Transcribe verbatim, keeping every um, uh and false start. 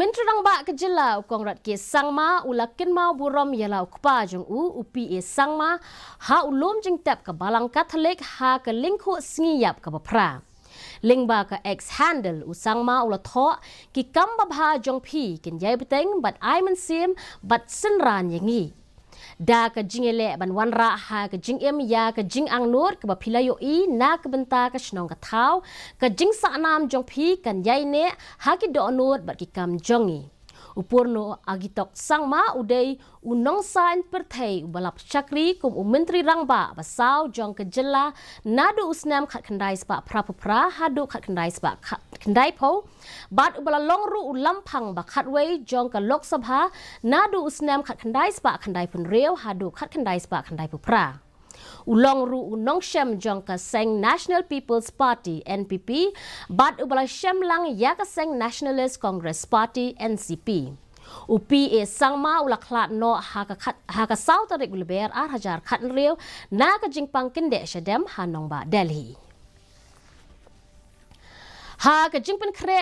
Myntri Rangbah ka jylla u Conrad K Sangma u la kynmaw burom ïa la u kpa jong u, u P A Sangma, ha u lum jingtep ka Balang Katholik ha ka lyngkhuh sngi ïap kaba phra. Lyngba ka X handle, u Sangma u la thoh, ki kam babha jong phi kin ïai bteng bad ai mynsiem bad synran ïa ngi. Da ka jingïaleh ban wanrah ha ka jingim ïa ka jingangnud kaba phi la ïohi na ka bynta ka shnong ka thaw, ka jingsahnam jong phi kan ïai neh ha ki dohnud bad ki kam jong ngi. U Purno Agitok Sangma u dei u nongsaiñ pyrthei uba la shakri kum u Myntri Rangbah ba saw jong ka jylla naduh u snem khatkhyndai spah phraphew phra haduh khatkhyndai spah kha-, khyndai phew, bad uba la long ruh u lamphang ba khatwei jong ka Lok Sabha naduh u snem khatkhyndai spah khyndai phew hynriew haduh khatkhyndai spah khyndai phew phra. U long ruh u nongshem jong ka seng National People's Party, N P P, bad uba la shem lang ïa ka seng Nationalist Congress Party, N C P. U P A Sangma u la khlad noh ha ka khat, ha ka saw tarik u Lber ar hajar khathynriew na ka jingpang kyndeh shadem ha nongbah Delhi. Ha ka jingpynkhreh